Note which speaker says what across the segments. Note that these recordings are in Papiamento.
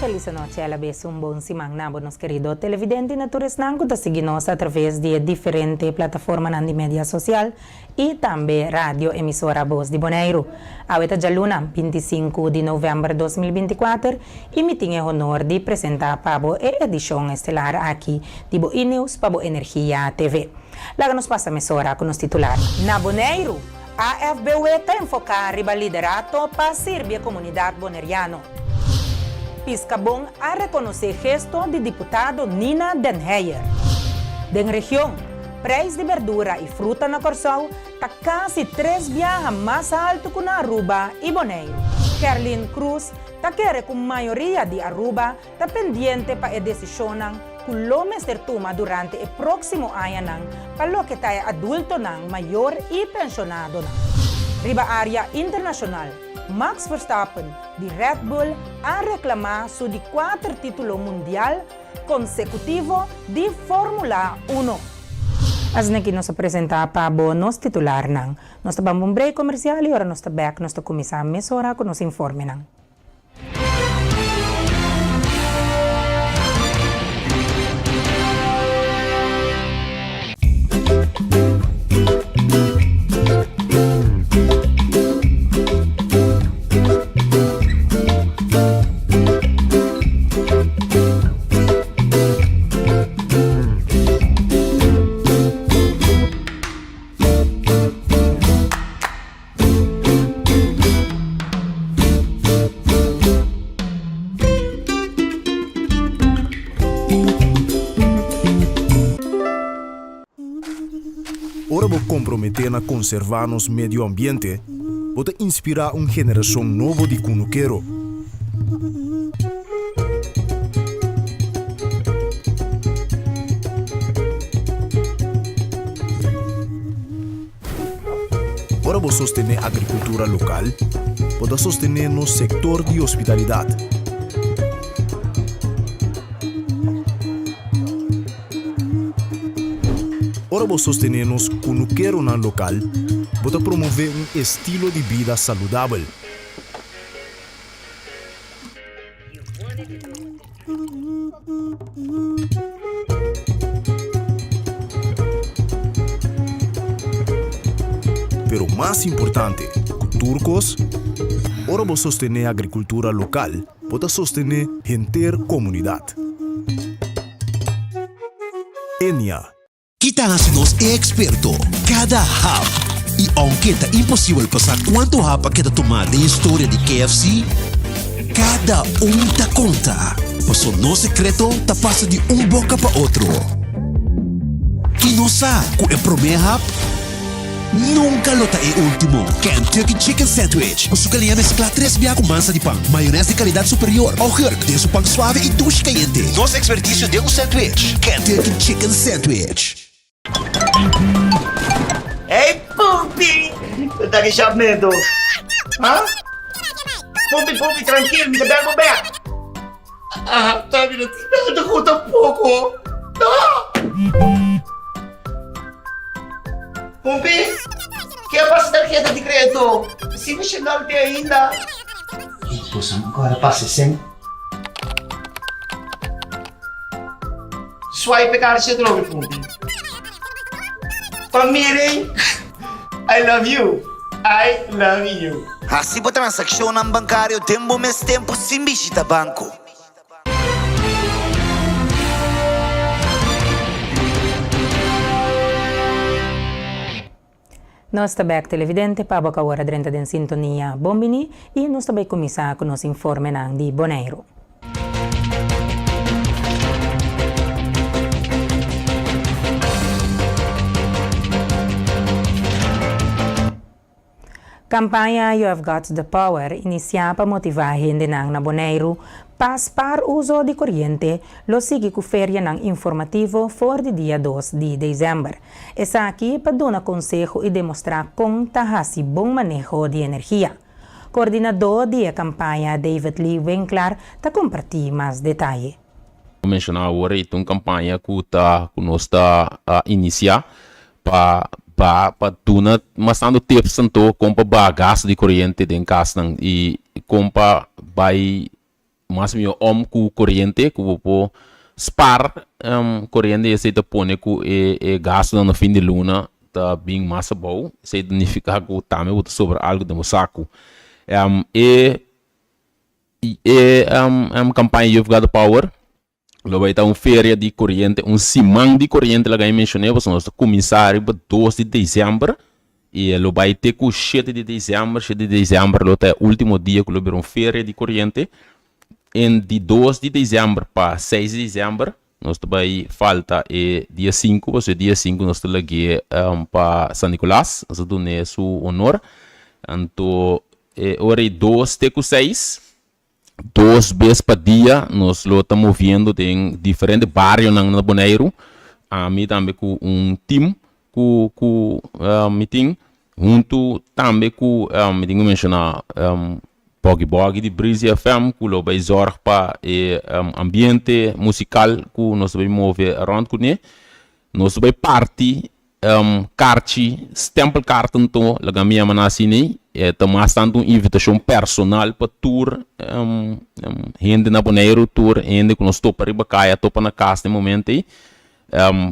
Speaker 1: felis anochi a la bes un bon siman na bo nos kerido televidente y na tur esnan ku ta sigui nos a traves di e diferente plataformanan di media sosial y tambe radio emisora Bos di Boneiru. Awe ta djaluna, 25 di november 2024 y mi tin e honor di presenta pa bo e edishon estelar aki di bo E-Nieuws pa bo Energia TV. Laga nos pasa mesora ku nos titular. Na Boneiru, AFBW ta enfoká riba liderato pa sirbi e komunidat boneriano. Piskabon a rekonosé gesto di diputado Nina den Heyer. Den region, preis di berdura i fruta na Kòrsou ta kasi tres biaha mas haltu ku na Aruba i Boneiru. Kerlin Cruz ta kere ku mayoria di Aruba ta pendiente pa e desishonnan ku lo mester tuma durante e próksimo añanan pa loke ta e adultonan mayor i penshonadonan. Riba área internashonal, Max Verstappen di Red Bull a reklamá su di kuater título mundial konsekutivo di Fórmula Uno. Asina ki nos a presentá pa bo nos titularnan. Nos ta ban pa un break komersial i ora nos ta bèk nos ta kuminsá mesora ku nos informenan.
Speaker 2: Ora bo komprometé na konservá nos medio ambiente, bo ta inspirá un generashon nobo di kunukero. Ora bo sostené agrikultura lokal, bo ta sostené nos sektor di hospitalidat. Ora bo sostené nos kunukeronan lokal, bo ta promové un estilo di bida saludabel. Pero mas importante ku tur kos, ora bo sostené agrikultura lokal, bo ta sostené henter komunidat. Enia.
Speaker 3: Ki ta hasi nos e eksperto? Kada hap! I ounke ta imposibel pa sa kuantu hap a keda tumá den historia di KFC, kada un ta konta, paso nos sekreto ta pasa di un boka pa otro. I nos sa ku e promé hap nunka lo ta e último. Kentucky Chicken Sandwich ku su galiña mesklá tres bia ku mansa di pan, mayones di kalidat superior, augurk den su pan suave i dushi kayente. Nos ekspertisio den un sandwich, Kentucky Chicken Sandwich.
Speaker 4: Hey Pumpi! Bo ta ki shapmento? Ha? Pumpi, Pumpi, trankil, mi ta bel bo bek. Ah, ta mi no tin nada ku tampoko. No! Pumpi, ke a pasa tarheta di kredito? Si mi shendal te ainda. Ki kosa ankora pasa esen? Swipe e karchi atrobe, Pumpi. Pa miren, I love you, I love you.
Speaker 5: Hasi bo transakshonnan bankario den bo mes tempu sin bishita banko.
Speaker 1: Nos ta bek televidente pa bo ku awor a drenta den sintonia bon bini i nos ta bai kuminsá ku nos informenan di Boneiru. Kampaña You Have Got The Power inisiá pa motivá hendenan na Boneiru pa spar uso di koriente lo sigui ku ferianan informativo for di dia dos di desèmber. Esaki pa duna konseho i demostrá kon ta hasi bon maneho di energia. Koordinadó di e kampaña David Lee Winklaar ta kompartí mas detaye.
Speaker 6: Menshoná awor ei ta un kampaña ku ta ku nos ta inisiá Pa ba pa duna mas tantu tips anto kon pa baha gasto di koriente den kasnan i kon pa bai Mas mihó om ku koriente ku bo por spar koriente esei ta pone ku e e gastunan na fin di luna ta bin mas abou. Esei ta nifiká ku tambe bo ta sobra algu den bo saku. E e kampaña You've Got The Power lo bai ta un feria di koriente, un siman di koriente laga mi menshoné pasobra nos ta kuminsá riba dos di desèmber i e lo bai te ku shete di desèmber. Shete di desèmber lo ta e último dia ku lo bira un feria di koriente. En di dos di desèmber pa seis di desèmber nos ta bai falta e dia sinku pasobra e dia sinku nos ta lag'é pa San Nikolas, nos ta dun'é su honor. Anto e ora di dos te ku seis. Dos bes pa dia nos lo ta moviendo den diferente barionan na Boneiru. Ami tambe ku un team ku ku mi tin huntu tambe ku mi tin ku menshoná Boggy Boggy di Breezy FM ku lo bai zòrg pa e ambiente musikal ku nos ta bai move rònt kuné. Nos ta bai parti Karchi, stempelkaart anto, laga mi yama nan asina, e ta mas tantu un invitashon personal pa tur hende na Boneiru, tur hende ku nos topa riba kaya, topa na kas den momento ei,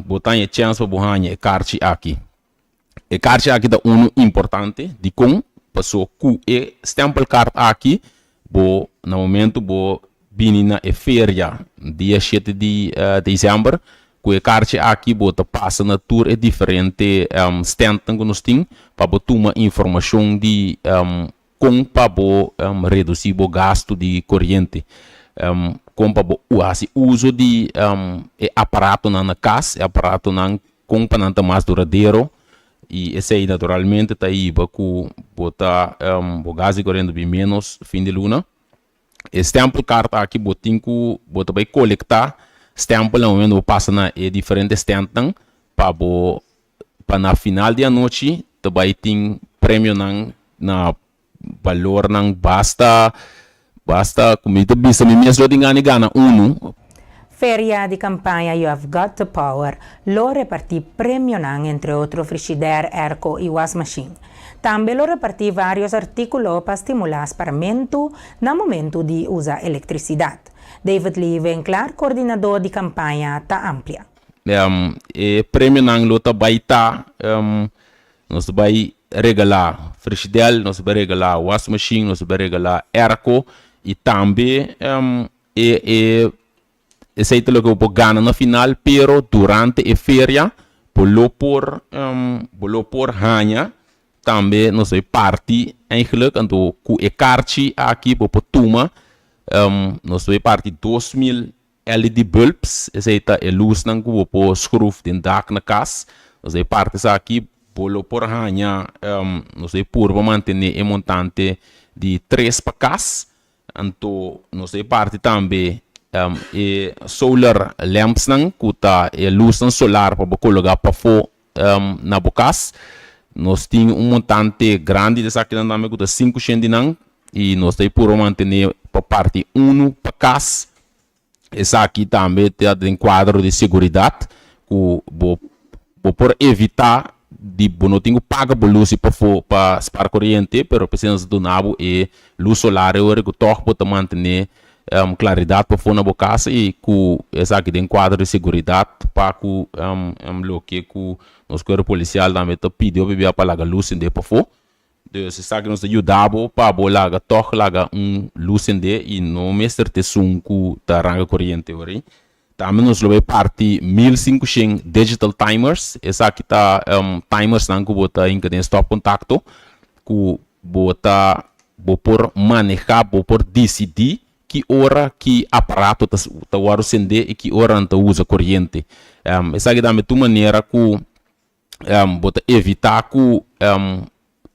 Speaker 6: bo ta haña e chèns pa bo haña e karchi aki. E karchi aki ta unu importante, dikon? Paso ku e stempelkaart aki bo na momento bo bini na e feria dia shete di december ku e karchi aki bo ta pasa na tur e diferente standnan ku nos tin pa bo tuma informashon di kon pa bo redusi bo gastu di koriente, kon pa bo hasi uso di e aparatonan na kas, e aparatonan kon pa nan ta mas duradero i esei naturalmente ta hiba ku bo ta bo gas di koriente bin ménos fin di luna. E stempelkaart aki bo tin ku bo ta bai kolektá stempel na momento bo pasa na e diferente stèntnan pa bo pa na final di anochi ta bai tin premionan na balornan basta basta ku mi ta bisa mi mes lo tin gana di gana unu.
Speaker 1: Feria di kampaña You Have Got The Power lo repartí premionan entre otro frishider, airco i wasmashin. Tambe lo repartí vários artíkulo pa stimulá sparamentu na momentu di usa elektrisidat. David Lee Winklaar, koordinadó di kampaña, ta amplia.
Speaker 6: E premionan lo ta bai ta, nos ta bai regalá frishidèl, nos ta bai regalá wasmashin, nos ta bai regalá airco i tambe E e esei ta loke bo por gana na final, pero durante e feria bo lo por bo lo por haña tambe nos e parti eigenlijk, anto ku e karchi aki bo por tuma nos ta parti 2000 LED bulbs, esei ta e lusnan ku bo por skruf den dak na kas, nos ta parti esaki bo lo por haña nos ta purba mantene e montante di tres pa kas. Anto nos ta e parti tambe e solar lampsnan ku ta e lusnan solar pa bo kologa pafó na bo kas. Nos tin un montante grandi di esakinan tambe ku ta sinku shen di nan i nos ta e puru mantené pa parti unu pa kas. Esaki tambe ta den kuadro di seguridat ku bo bo por evitá di bo no tin ku paga bo lus di pafó pa spar koriente, pero p'esei nos ta duna bo e lus solar e ora ku tòg bo ta mantené klaridat pafó na bo kas i ku esaki den kuadro di seguridat pa ku loke ku nos kuerpo polisial tambe ta pidi hopi bia pa laga lus sendé pafó. Dus esaki nos ta yuda bo pa bo laga tòg laga un lus sendé i no mester ta esun ku ta ranka koriente ora ei. Tambe nos lo bai parti 1500 digital timers. Esaki ta timersnan ku bo ta hinka den stòpkontakto ku bo ta bo por manehá, bo por disidí ki ora ki aparato ta ta wòrdu sendé i ki ora nan ta usa koriente. Esaki tambe ta un manera ku bo ta evitá ku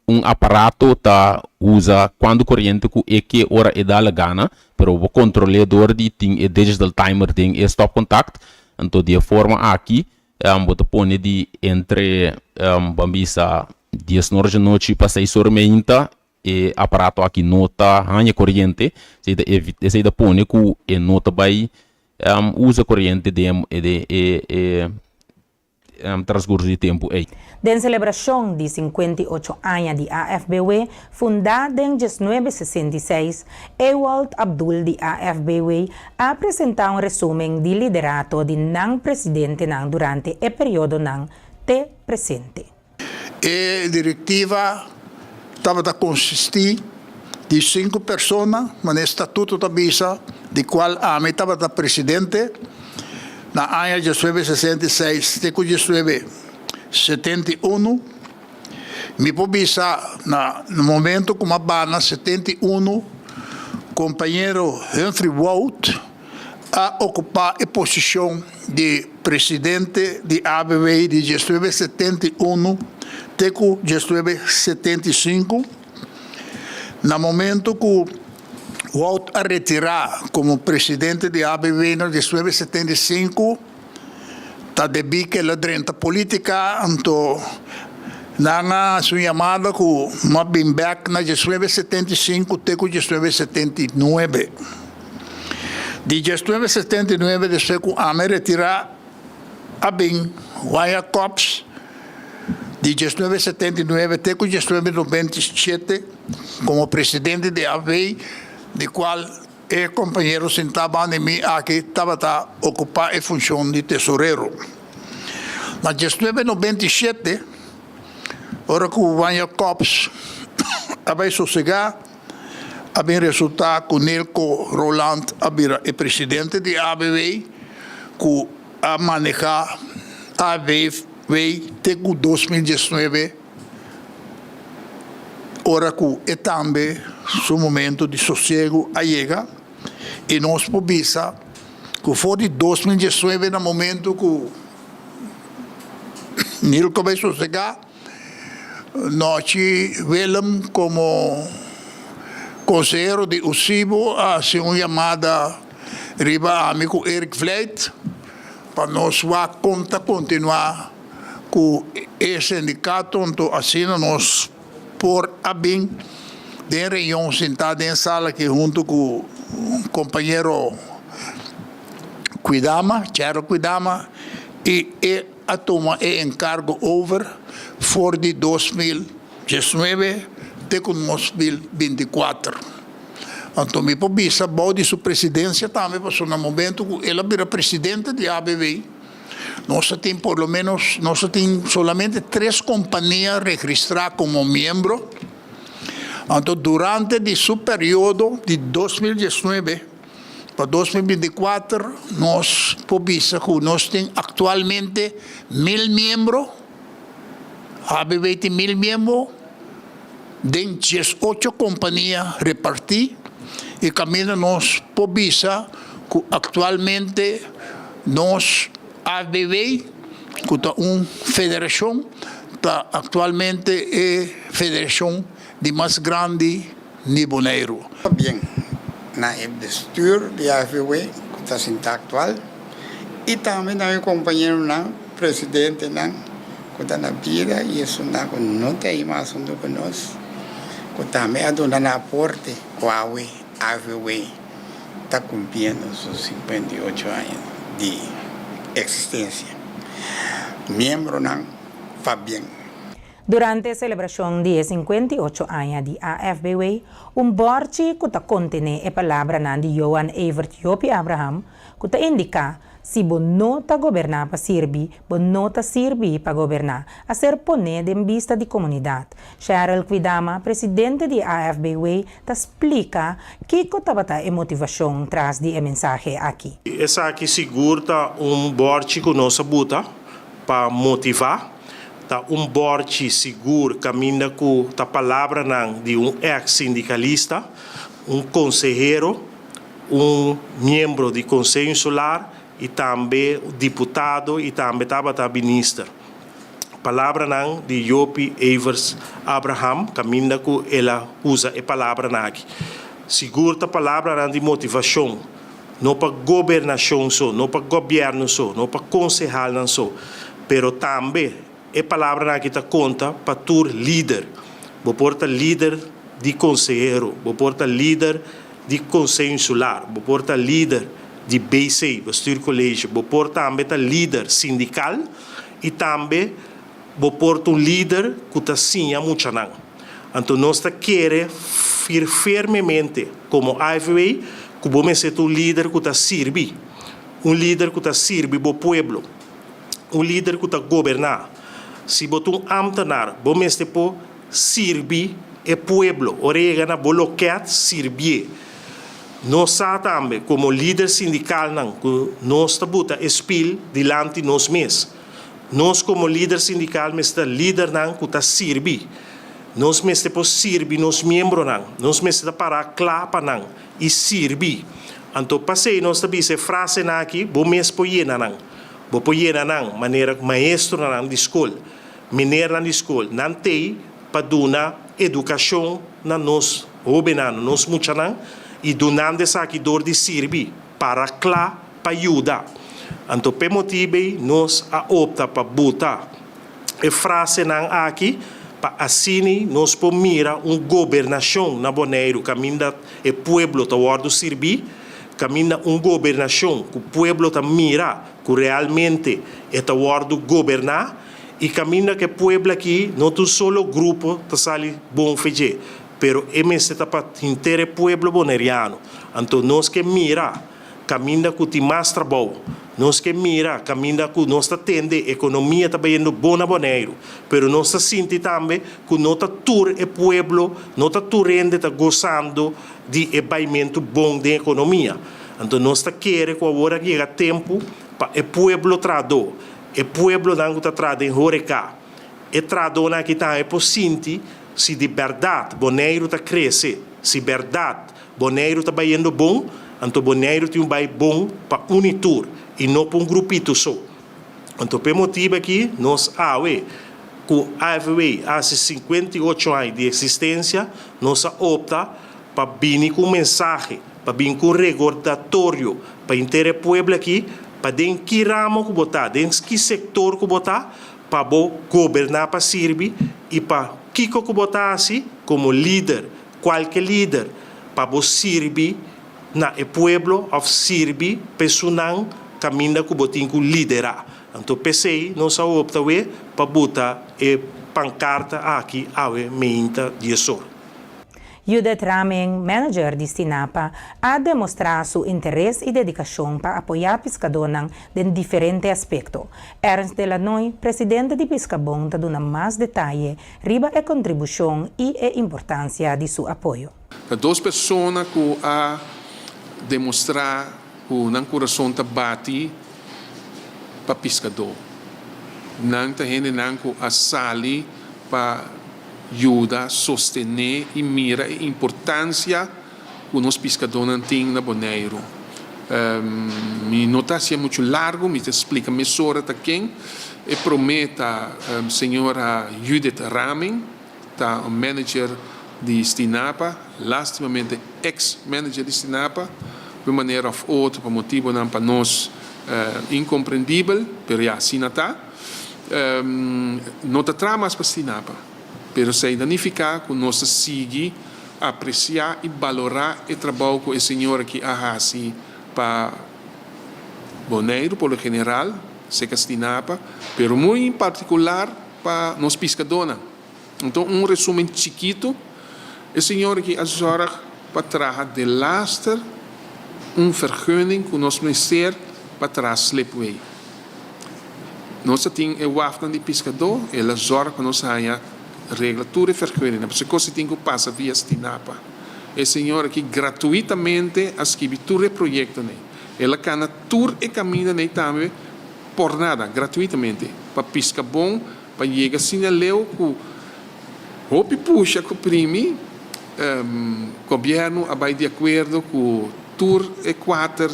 Speaker 6: un aparato ta usa kuantu koriente ku e ke ora e da la gana, pero bo kontrol'é dor di tin e digital timer den e stopcontact. Anto di e forma aki bo ta pone di entre ban bisa diesnor djanochi pa seis ora meinta e aparato aki no ta haña koriente, esei ta esei ta pone ku e no ta bai usa koriente den e e. transkurso di tempu ei.
Speaker 1: Den selebrashon di 58 aña di AFBW, fundá den 1966, Ewald Abdul di AFBW a presentá un resúmen di liderato di nan presidentenan durante e periodonan te presente.
Speaker 7: E direktiva tabata konsistí di sinku persona, manera e statuto ta bisa, di kual ami tabata presidente na aña 1966 te ku 1971. Mi por bisa na momento ku mi a bana 71, kompañero Humphrey Wout a okupá e posishon di presidente di ABW di 1971 te ku 1975. Na momento ku Wout a retirá komo presidente di ABW na 1975, ta debí ku el a drenta polítika, anto nan a hasi un yamada ku mi a bin bèk na 1975 te ku 1979. Di 1979 despues ku ami retirá a bin Juan Jacobs di 1979 te ku 1997 komo presidente di AV di kual e kompañero sintá banda di mi aki tabata okupá e funshon di tesorero. Na 1997 ora ku Juan Jacobs a bai sosegá, A bin resultá ku Nelco Roland a bira e presidente di ABW ku a manehá ABW te ku 2019 ora ku e tambe su momento di sosiegu a yega i nos por bisa ku for di 2019 na momento ku Nelco bai sosegá. Nochi Willem komo konsehero di USIBO a hasi un yamada riba ami ku Eric Vlijt pa nos wak kon ta kontinuá ku e sindikato anto asina nos por a bin den reunion sintá den sala aki huntu ku kompañero Kwidama, Gerald Kwidama i e a tuma e enkargo over for di 2019 te ku 2024. Anto mi por bisa bou di su presidensia tambe pasobra na momento ku el a bira presidente di ABV nos a tin por lo menos nos a tin solamente tres kompania registrá komo miembro. Anto durante di su periodo di 2019 Pa 2024 nos por bisa ku nos tin aktualmente 1000 miembro, ABV tin 1000 miembro den 18 kompania repartí i kaminda nos por bisa ku aktualmente nos ABV ku ta un federashon ta aktualmente e federashon di mas grandi ni Boneiru.
Speaker 8: Pabien na e bestuur di AFW ku ta sinta aktual i tambe na mi kompañeronan presidentenan ku ta na bida i esunnan ku no ta ei mas huntu ku nos ku tambe a duna nan aporte ku awe AFW ta kumpliendo su 58 aña di eksistensia. Miembronan pabien.
Speaker 1: Durante e selebrashon di e 58 aña di AFBW, un bòrchi ku ta kontené e palabranan di Johan Evert Jopie Abraham ku ta indiká si bo no ta goberná pa sirbi, bo no ta sirbi pa goberná, a ser poné den bista di komunidat. Cheryl Kwidama, presidente di AFBW, ta splika kiko tabata e motivashon tras di e mensahe aki.
Speaker 9: Esaki sigur ta un bòrchi ku nos a buta pa motivá. Ta un bòrchi sigur kaminda ku ta palabranan di un èks sindikalista, un konsehero, un miembro di Konseho Insular i tambe diputado i tambe tabata minister. Palabranan di Jopie Evers Abraham kaminda ku el a usa e palabranan aki. Sigur ta palabranan di motivashon, no pa gobernashon so, no pa gobièrnu so, no pa konsehalnan so, pero tambe e palabranan aki ta konta pa tur lider. Bo por ta lider di konsehero, bo por ta lider di Konseho Insular, bo por ta lider di BC, Bestuur College, bo por tambe ta lider sindikal. i tambe bo por ta un lider ku ta siña muchanan. Anto nos ta kere fir fermemente komo AFW ku bo mester ta un lider ku ta sirbi, un lider ku ta sirbi bo pueblo, un lider ku ta goberná. Si bo ta un ámtenar bo mester por sirbi e pueblo. Ora e yega na bo lokèt, sirbié. Nos sa tambe komo lider sindikalnan ku nos ta buta e spil dilanti nos mes. Nos komo lider sindikal mester ta lidernan ku ta sirbi. Nos mester por sirbi nos miembronan. Nos mester ta pará kla pa nan i sirbi. Anto pasei nos ta bisa e frasenan aki, bo mes por yena nan. Bo por yena nan manera maestronan di skol, menernan di skol, nan t'ei pa duna edukashon na nos hóbennan, na nos muchanan, i dunando esaki dor di sirbi, para kla pa yuda. Anto p'e motibu ei nos a opta pa buta e frasenan aki pa asini nos por mira un gobernashon na Boneiru kaminda e pueblo ta wòrdu sirbí, kaminda un gobernashon ku pueblo ta mira ku realmente e ta wòrdu goberná. I kaminda ku e pueblo aki no ta un solo grupo ta sali bon fe dje, pero e mester ta pa henter e pueblo boneriano. Anto nos ke mira kaminda ku tin mas trabou, nos ke mira kaminda ku nos ta tende ekonomia ta bayendo bon na Boneiru, pero nos ta sinti tambe ku no ta tur e pueblo, no ta tur hende ta gosando di e baimentu bon den ekonomia. Anto nos ta kere ku awor a yega tempu pa e pueblo trahadó, E pueblonan ku ta traha den horeca, e trahadónan aki tambe por sinti si di bèrdat Boneiru ta krese, si bèrdat Boneiru ta bayendo bon, anto Boneiru tin un bai bon pa un i tur i no pa un grupito so. Anto p'e motibu aki nos awe ku AFW hasi 58 aña di eksistensia, nos a opta pa bini ku un mensahe, pa bini ku un regordatorio pa henter e pueblo aki, pa den ki ramo ku bo ta, den ki sektor ku bo ta, pa bo goberná pa sirbi i pa kiko ku bo ta hasi komo lider, kualke lider, pa bo sirbi na e pueblo òf sirbi pa esunnan kaminda ku bo tin ku liderá. Anto p'esei nos a opta we pa buta e pankarta aki awe meinta diesor.
Speaker 1: Judith Raming, manager di Stinapa, a demostrá su interes i dedikashon pa apoyá piskadónan den diferente aspekto. Ernst de Lannoy, presidente di Piskabon ta duna mas detaye riba e kontribushon i e importansia di su apoyo.
Speaker 10: Ta dos persona ku a demostrá ku nan kurason ta bati pa piskadó. Nan ta hendenan ku a sali pa yuda sostené i mira e importansia ku nos piskadónan tin na Boneiru. Mi no ta hasié muchu largu, mi ta splika mesora ta ken. E promé ta señora Judith Raming, ta un manager di Stinapa, lastimamente eks manager di Stinapa, di un manera òf otro pa motibunan pa nos inkomprendibel, pero ya asina ta. No ta traha mas pa Stinapa, pero esei ta nifiká ku nos ta sigui apresiá i balorá e trabou ku e señor aki a hasi pa Boneiru por lo general, seka Stinapa, pero muy en partikular pa nos piskadónan. Anto un resumen chikitu, e señor aki a zòrg pa traha delaster un vergunning ku nos mester pa traha slipway. Nos ta tin e wafnan di piskadó, el a zòrg pa nos haña regla tur e vergunningnan, pasobra e kos ei tin ku pasa via Stinapa. E señor aki gratuitamente a skibi tur e proyektonan ei. El a kana tur e kamindanan ei tambe por nada, gratuitamente, pa piska bon, Pa yega asina leu ku hopi pusha ku primi, gobièrnu a bai di akuerdo ku tur e kuater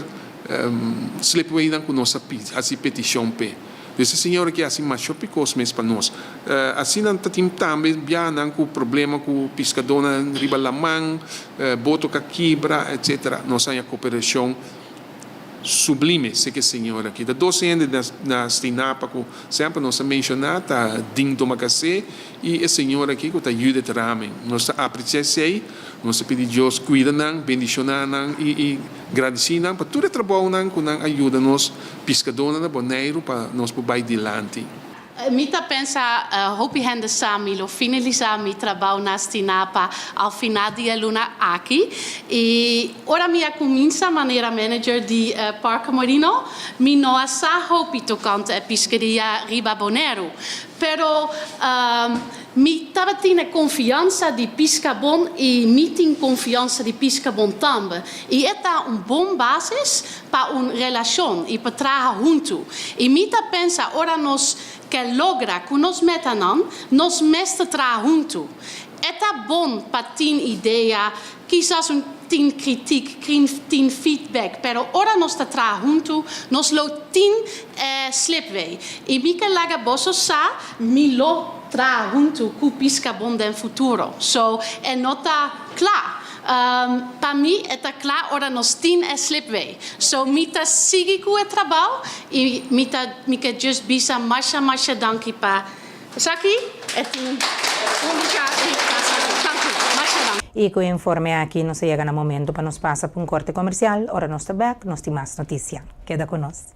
Speaker 10: slipwaynan ku nos a hasi petishon p'e. Dus e señor aki a hasi masha hopi kos mes pa nos. Asina ta tin tambe biahanan ku problema ku piskadónan riba laman, boto ka kibra, etsetera. Nos a haña koperashon Sublime, seke Señor aki. Ta dos hende na Stinapa ku semper nos a menshoná, ta Ding Domacassé i e señor aki ku ta Judith Raming. Nos ta apresiá esei, nos ta pidi Dios kuida nan, bendishoná nan i i gradisí nan pa tur e trabounan ku nan a yuda nos piskadónan na Boneiru pa nos por bai dilanti.
Speaker 11: Mi ta pensa hopi hende sa mi lo finalisá mi trabou na Stinapa al final di e luna aki. I ora mi a kuminsá manera manager di Parke Marino, mi no a sa hopi tokante e piskeria riba Boneiru. Pero mi tabatin e konfiansa di Piskabon i mi tin konfiansa di Piskabon tambe. I e ta un bon basis pa un relashon i pa traha huntu. I mi ta pensa ora nos ke logra ku nos metanan, nos mester traha huntu. E ta bon pa tin idea, kisas un tin kritik, tin feedback, pero ora nos ta traha huntu, nos lo tin e slipway. I mi ke laga boso sa, mi lo traha huntu ku Piskabon den futuro. So, e no ta kla. Pa mi e ta kla ora nos tin e slipway. So mi ta sigui ku e trabou i mi ta mi ke just bisa masha masha danki pa esaki. E tin únika i ta esaki. Danki. Masha danki.
Speaker 1: I ku e informe aki nos a yega na momento pa nos pasa pa un korte komersial. Ora nos ta bèk nos tin mas notisia. Keda ku nos.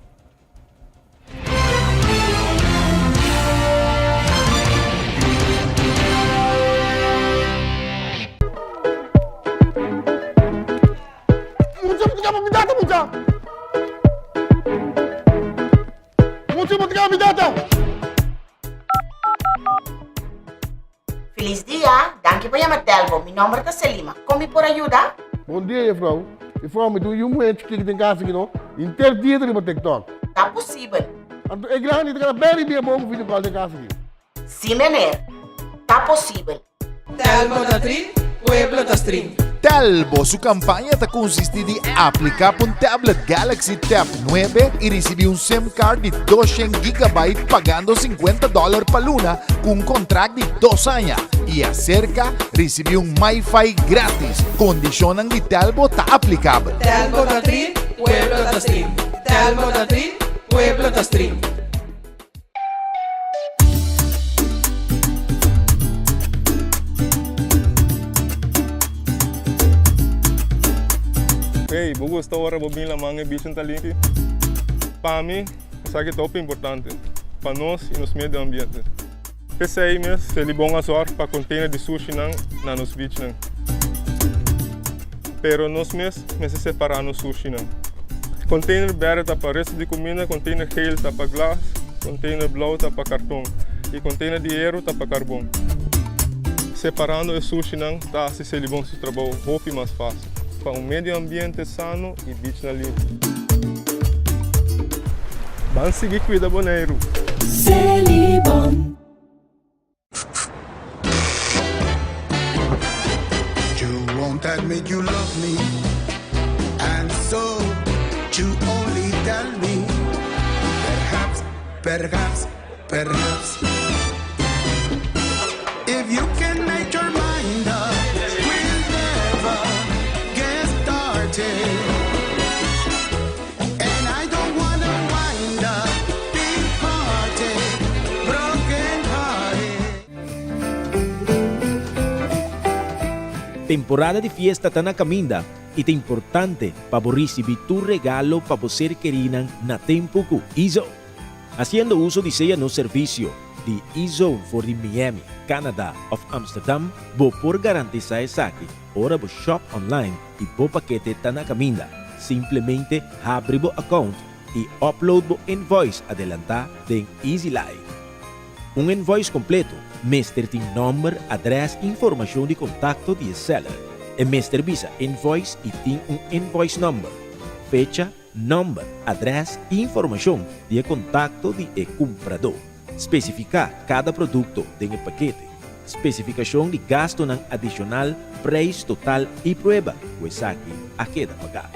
Speaker 12: Mucha bo ta mi data mucha. Mucha bo ta mi data.
Speaker 13: Felis dia, danki pa yama Telbo. Mi nomber ta Selima. Kon mi por a yuda?
Speaker 12: Bon dia, jefrouw. Jefrouw, mi tin un yu muhé chikí den kas aki no. Henter dia ta riba TikTok.
Speaker 13: Ta posibel.
Speaker 12: Anto e grandi ta keda bèri bia bon ku video call den kas aki.
Speaker 13: Sí, meneer. Ta posibel.
Speaker 14: Telbo ta trin, pueblo ta strin.
Speaker 15: Telbo su campaña ta consisti di aplica pa un tablet Galaxy Tab 9 y ricibi un sim card di 200 gigabyte pagando 50 dollar pa luna cu un contract di dos aña y acerca ricibi un MiFi gratis. Condicionnan di Telbo ta aplicabel.
Speaker 14: Telbo ta trin, pueblo ta strin. Telbo ta trin, pueblo ta strin.
Speaker 16: Hey, bo gusta ora bo bin laman e bichin ta limpi? Pa mi, esaki ta hopi importante pa nos y nos medio ambiente. P'esei mes, Selibon a zorg pa container di sushinan na nos beachnan. Pero nos mes mester separa nos sushinan. Container berde ta pa resto di cuminda, container geel ta pa glas, container blauw ta pa carton y container di hero ta pa carbon. Separando e sushinan ta haci Selibon su trabou hopi mas facil pa un medio ambiente sano y beachnan limpi. Ban sigui cuida Boneiru!
Speaker 14: Selibon.
Speaker 17: You won't admit you love me And so you only tell me Perhaps, perhaps, perhaps If you can make your mind up We'll never get started And I don't wanna wind up Big hearted, broken hearted
Speaker 18: Temporada di fiesta ta na caminda y ta importante pa bo ricibi tur regalo pa bo ser kerinan na tempo cu Izo. Haciendo uso di sea nos servicio di E-Zone for di Miami, Canada of Amsterdam, bo por garantisa esaki ora bo shop online y bo pakete ta na caminda. Simplemente habri bo account y upload bo invoice adelanta den EasyLite. Un invoice completo mester tin nomber, adres y informacion di contacto di e seller. E mester bisa invoice y tin un invoice number, fecha, Nòmber, adrès i informashon di e kontakto di e kumpradó. Spesifiká kada produkto den e pakete. Spesifikashon di gastunan adishonal, preis total i prueba ku esaki a keda pagá.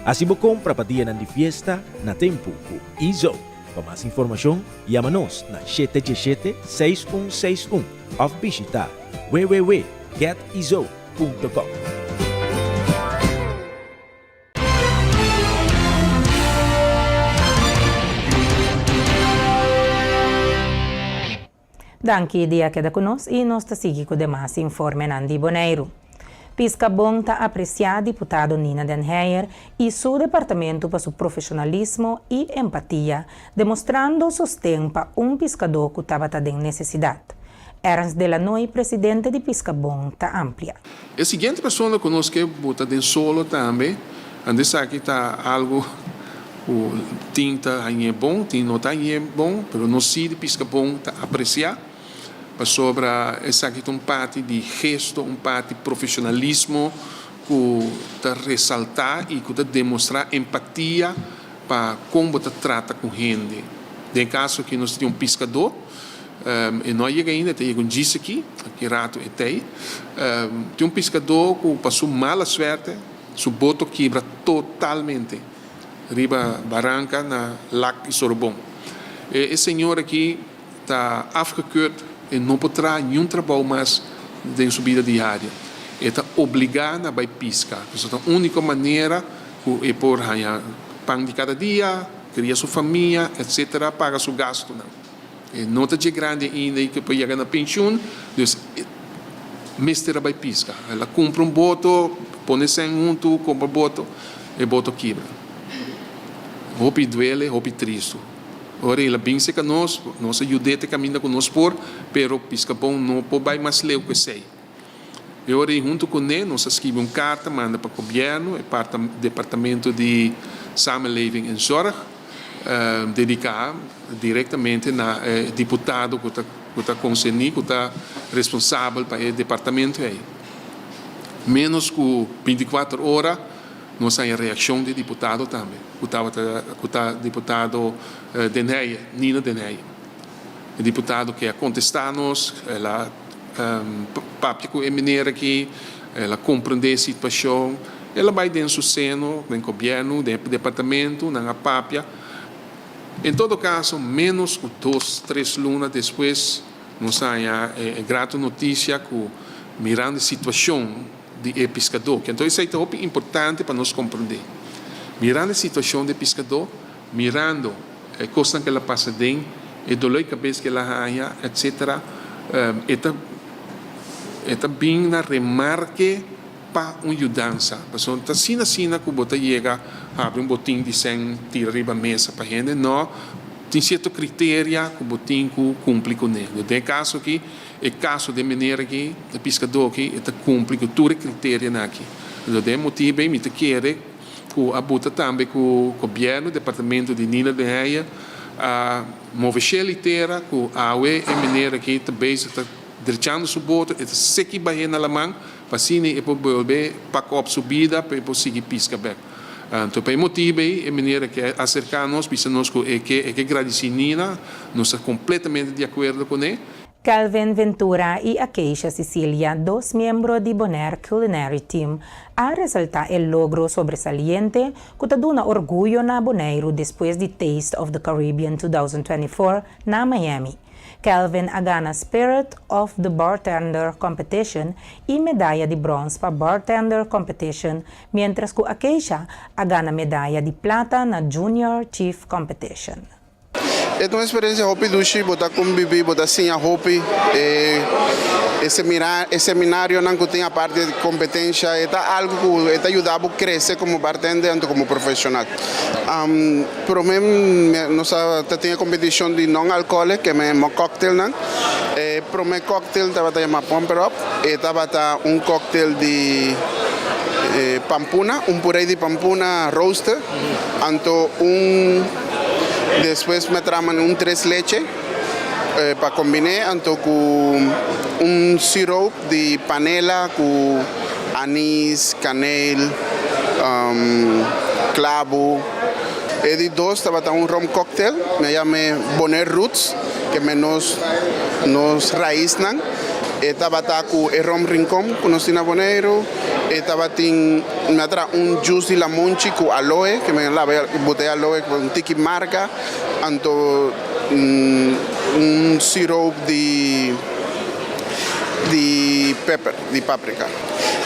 Speaker 18: Hasi bo kompra pa dianan di fiesta na tempu ku Ezo. Pa mas informashon, yama nos na shete diesshete, seis un seis un òf bishitá www getizo punto com.
Speaker 1: Danki di a keda ku nos i nos ta sigui ku demas informenan di Boneiru. Piskabon ta apresiá diputado Nina Den Heyer i su departamento pa su profeshonalismo i empatia, demostrando sosten pa un piskadó ku tabata den nesesidat. Ernst de Lannoy, presidente di Piskabon, ta amplia.
Speaker 10: E siguiente persona ku nos ke buta den solo tambe, anto esaki ta algu ku tin ta hañ'é bon, tin no ta hañ'é bon, pero nos si di Piskabon ta apresiá, pasobra esaki ta un parti di gesto, un parti profeshonalismo ku ta resaltá i ku ta demostrá empatia pa kon bo ta trata ku hende. Den e kaso aki nos tin un piskadó. E no a yega ainda, e ta yega un djis aki, aki rato e tei. Tin un piskadó ku pa su mala suerte su boto kibra totalmente riba baranka na Lak i Sorobon. E señor aki ta afgekeurd, e no por traha niun trabou mas den su bida diario. E ta obligá na bai piska, pasobra ta úniko manera ku e por haña pan di kada dia, kria su famia, etcetera, paga su gastunan. E no ta dje grandi ainda i ke por yega na penshun, dus e mester a bai piska. El a kumpra un boto, pone sèn huntu, kumpra boto, e boto kibra. Hopi duele, hopi tristu. Ora el a bin serka nos, nos a yud'é te kaminda ku nos por, pero Piskabon no por bai mas leu ku esei. E ora ei huntu kuné nos a skibi un karta manda pa gobièrnu, e departamento di Samenleving en Zorg, dediká direktamente na e diputado ku ta ku ta konserní, ku ta responsabel pa e departamento ei. Ménos ku binti kuater ora nos haña reakshon di e diputado tambe, ku tabata ku ta diputado Den Heyer, Nina Den Heyer. E diputado ke a kontestá nos, el a Papia ku e meneer aki, el a komprendé e situashon, el a bai den su seno, den gobièrnu, den e departamentu, nan a papia. En todo kaso, ménos ku dos, tres luna despues, nos a haña e grato notisia ku mirando e situashon di e piskadó, ke anto esei ta hopi importante pa nos komprendé, mirando e situashon di e piskadó, Mirando e kosnan ku el a pasa den, e doló di kabes ku el a haña, etsetera, e ta e ta bin na remarke pa un yudansa. Pasobra ta asina asina ku bo ta yega habri un botin di sèn tira riba mesa pa hende. No, tin sierto kriteria ku bo tin ku kumpli kuné. Den e kaso aki, e kaso den meneer aki, e piskadó aki, e ta kumpli ku tur e kriterianan aki. Den e motibu ei mi ta kere. Ku a buta tambe ku gobièrnu, departamento di Nina den Heyer a move shel i tera ku awe e meneer aki ta bezig ta drechando su boto, e ta seki bah'é na laman pa asina e por bolbe pak op su bida pa e por sigui piska bèk. Anto pa e motibu ei e meneer aki a aserká nos bisa nos ku e ke e ke gradisí Nina, nos ta kompletamente di akuerdo kuné.
Speaker 1: Kelvin Ventura i Akeisha Cicilia, dos miembro di Bonaire Culinary Team, a resaltá e logro sobresaliente ku ta duna orguyo na Boneiru despues di Taste of the Caribbean 2024 na Miami. Kelvin a gana Spirit of the Bartender Competition i medaya di brons pa Bartender Competition, miéntras ku Akeisha a gana medaya di plata na Junior Chief Competition.
Speaker 19: E ta un experiencia hopi dushi, bo ta convivi, bo ta siña hopi. E e seminarionan cu tin aparte di competencia e ta algo cu e ta yuda bo crece como bartender anto como profesional. Prome nos a ta tin e competicion di non alcoholic ke men mockcocktailnan. E prome cocktail tabata yama Pump It Up, e tabata un cocktail di pampuna, un puree di pampuna roaster anto un. Despues me traha mane un tres leche pa kombiné anto ku un siroop di panela ku anis, kaneel, klabu. E di dos tabata un rom cocktail, mi a yam'é Bonaire Roots, ke men nos nos raisnan. E tabata ku e rom Rincon ku nos tin na Boneiru. E tabatin. Mi a traha un juice di lamonchi ku aloe, ke mi a laba e botella aloe ku un tiki marga, anto un siroop di di pepper, di paprika.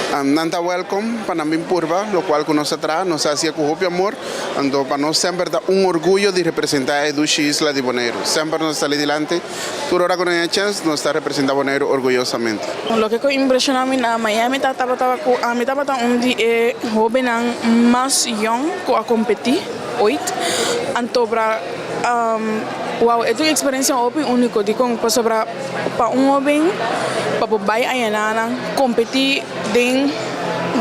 Speaker 19: Nan ta welkom pa nan bin purba lokual ku nos ta traha. Nos ta hasié ku hopi amor. Anto pa nos semper ta un orguyo di representá e dushi isla di Boneiru. Semper nos ta sali dilanti. Tur ora ku nos haña chèns, nos ta representá Boneiru orguyosamente.
Speaker 20: Loke ku impreshoná mi na Miami ta tabata ku ami tabata un di e hóbennan mas yòn ku a kompetí oit. Anto bra wou e ta un eksperensia hopi úniko. Dikon? Pasobra pa un hóben pa bo bai añananan kompetí den